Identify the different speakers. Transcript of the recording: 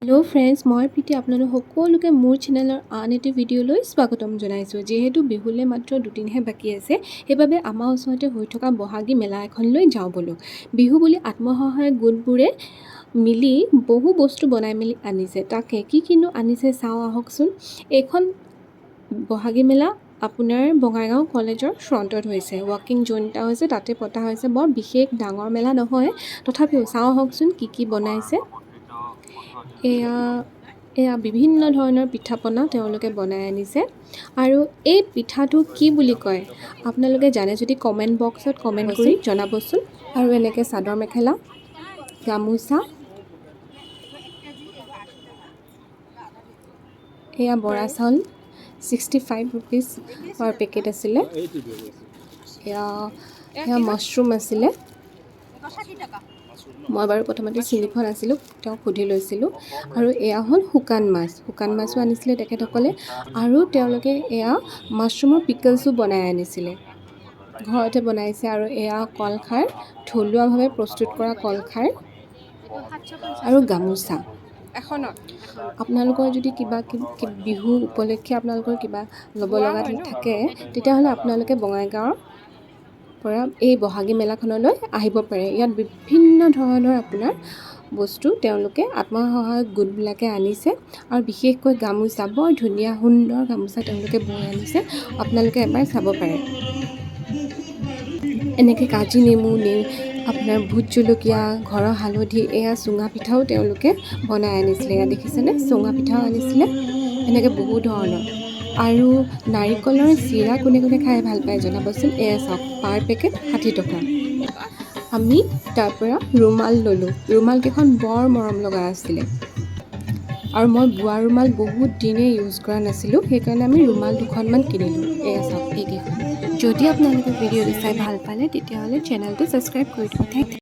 Speaker 1: Hello' friends, মই প্ৰীতি, আপোনালোক সকলোকে মোৰ চেনেলৰ আন এটি ভিডিঅ'লৈ স্বাগতম জনাইছোঁ। যিহেতু বিহুলৈ মাত্ৰ দুদিনহে বাকী আছে, সেইবাবে আমাৰ ওচৰতে হৈ থকা বহাগী মেলা এখনলৈ যাওঁ ব'লক। বিহু বুলি আত্মসহায়ক গোটবোৰে মিলি বহু বস্তু বনাই মেলি আনিছে। তাকে কি কিনো আনিছে চাওঁ আহকচোন। এইখন বহাগী মেলা আপোনাৰ বঙাইগাঁও কলেজৰ ফ্ৰণ্টত হৈছে। ৱাকিং জ'ন এটা হৈছে, তাতে পতা হৈছে। বৰ বিশেষ ডাঙৰ মেলা নহয়, তথাপিও চাওঁ আহকচোন কি কি বনাইছে। এয়া এয়া বিভিন্ন ধৰণৰ পিঠা পনা তেওঁলোকে বনাই আনিছে। আৰু এই পিঠাটো কি বুলি কয় আপোনালোকে জানে যদি কমেণ্ট বক্সত কমেণ্ট কৰি জনাবচোন। আৰু এনেকৈ চাদৰ মেখেলা, গামোচা, এয়া বৰা চাউল 65 ৰুপিজ পাৰ পেকেট আছিলে। এয়া এয়া মাছৰুম আছিলে। মই বাৰু প্ৰথমতে চিনি পোৱা নাছিলোঁ, তেওঁক সুধি লৈছিলোঁ। আৰু এয়া হ'ল শুকান মাছ। শুকান মাছো আনিছিলে তেখেতসকলে। আৰু তেওঁলোকে এয়া মাছৰুমৰ পিকলছো বনাই আনিছিলে, ঘৰতে বনাইছে। আৰু এয়া কলখাৰ, থলুৱাভাৱে প্ৰস্তুত কৰা কলখাৰ আৰু গামোচা। আপোনালোকৰ যদি কিবা বিহু উপলক্ষে আপোনালোকৰ কিবা ল'ব লগা থাকে, তেতিয়াহ'লে আপোনালোকে বঙাইগাঁৱৰ পৰা এই বহাগী মেলাখনলৈ আহিব পাৰে। ইয়াত বিভিন্ন ধৰণৰ আপোনাৰ বস্তু তেওঁলোকে আত্মসহায়ক গোটবিলাকে আনিছে। আৰু বিশেষকৈ গামোচা, বৰ ধুনীয়া সুন্দৰ গামোচা তেওঁলোকে বৈ আনিছে। আপোনালোকে এবাৰ চাব পাৰে। এনেকৈ কাজি নেমু, আপোনাৰ ভোট জলকীয়া, ঘৰৰ হালধি, এয়া চুঙা পিঠাও তেওঁলোকে বনাই আনিছিলে। এয়া দেখিছেনে, চুঙা পিঠাও আনিছিলে। এনেকৈ বহু ধৰণৰ। আৰু নাৰিকলৰ চিৰা কোনে কোনে খাই ভাল পায় জনাবচোন। এয়া চাওক, পাৰ পেকেট 60 টকা। আমি তাৰ পৰা ৰুমাল ল'লোঁ। ৰুমালকেইখন বৰ মৰম লগা আছিলে আৰু মই বোৱা ৰুমাল বহুত দিনেই ইউজ কৰা নাছিলোঁ, সেইকাৰণে আমি ৰুমাল দুখনমান কিনিলোঁ। এয়া চাওক, এইকেইখন। যদি আপোনালোকে ভিডিঅ'টো চাই ভাল পালে, তেতিয়াহ'লে চেনেলটো ছাবস্ক্ৰাইব কৰি দিব। Thank